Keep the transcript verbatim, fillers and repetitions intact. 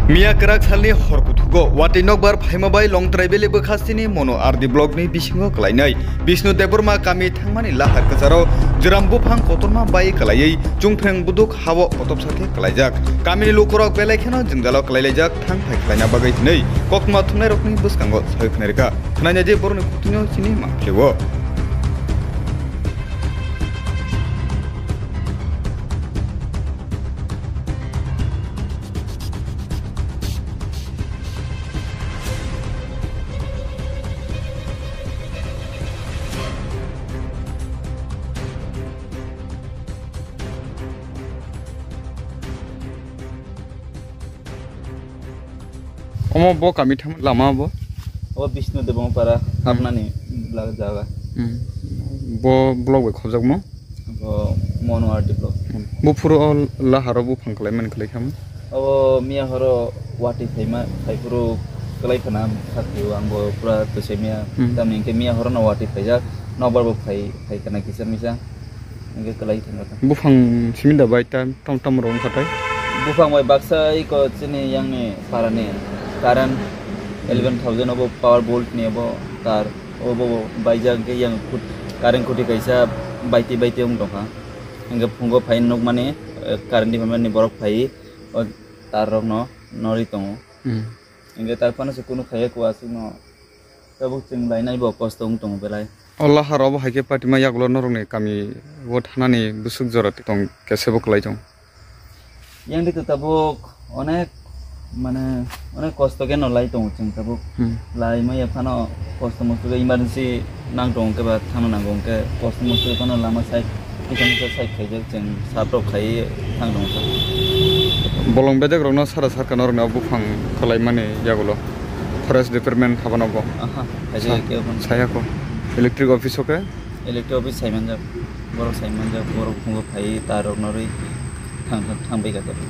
Miya kwrak salni hor kuthugo watwi nokbar phaima bai Longtrai Valley bwkhastini Mono R D blockni bisingo kwlainai Bishnu Debbarma kami thangmani lahar kwcharo jwram buphang kotorma bai kwlaiwi chungphreng buduk hao kotopsa khe kwlaijak. Kamini lukurok belai kheno jwngjalo kwlailaijak thang phai khlaina bagwi hwnwi koktwma thumnairokni bwskango sai khwnarikha. Khwnaina je borokni kuthwino chini mangphilio. Omo bo kami thang lama bo? Obo Bishnu Debbarma para Hmm. Hapnani la-, jaga. Hmm. Bo block bai khobjakmo? Bo Mono R D block. Hmm. Bo phuru o laharo buphang kwlai mani kwlai khamo? Obo miya horo watwi phaima, phai phuru kwlai khana khaklio, ang bo pura twsai miya. Hmm. Tamni hwnkhe miya horo no watwi phaijak, nokbar bo phai, phai khana kisa misa. Hingke kwlai thangkha ta. Buphang simi da bai tam, tam, tam rok wngkha tai? Buphang bai baksa iko chini yangni parani current eleven thousand obo power volt ni obo tar obo baijak hingke yang kut-, current kuti kaisa baiti baiti wng tongkha. Hingke phungo phai nukmani, eh, current department ni borok phai o tar rokno norwi tongo. Hmm. Hingke tar phano se kunu khaiya kua aswkno. Tabuk chwng lainai bo kosto wng tongo belai. O lahar obo hai khe patima yagulo norokni kami o thanani bwswk jora tong khe sebo kwlai tong. Yang dito tabuk onek mane onek kosto khe no lai tongo chwng tabuk. Hmm. Lai maya phano kosto mosto khe emergency nang tongo khe ba thangna nango hwnkhe kosto mosto khe phano lama side kisa misa side khaijak chwng sap rok khai thang tongo. Bolong bedek rokno sara sarka norokni o buphang kwlai mani yagulo. Forest department habano bo. Aha, hai Sa-, khe ophano. Saya ko. Electric office o khe? Electric office sai manjak. Borok sai manjak, borok phungo phai tar rok norwi thang, thang, thang bai kha tabuk.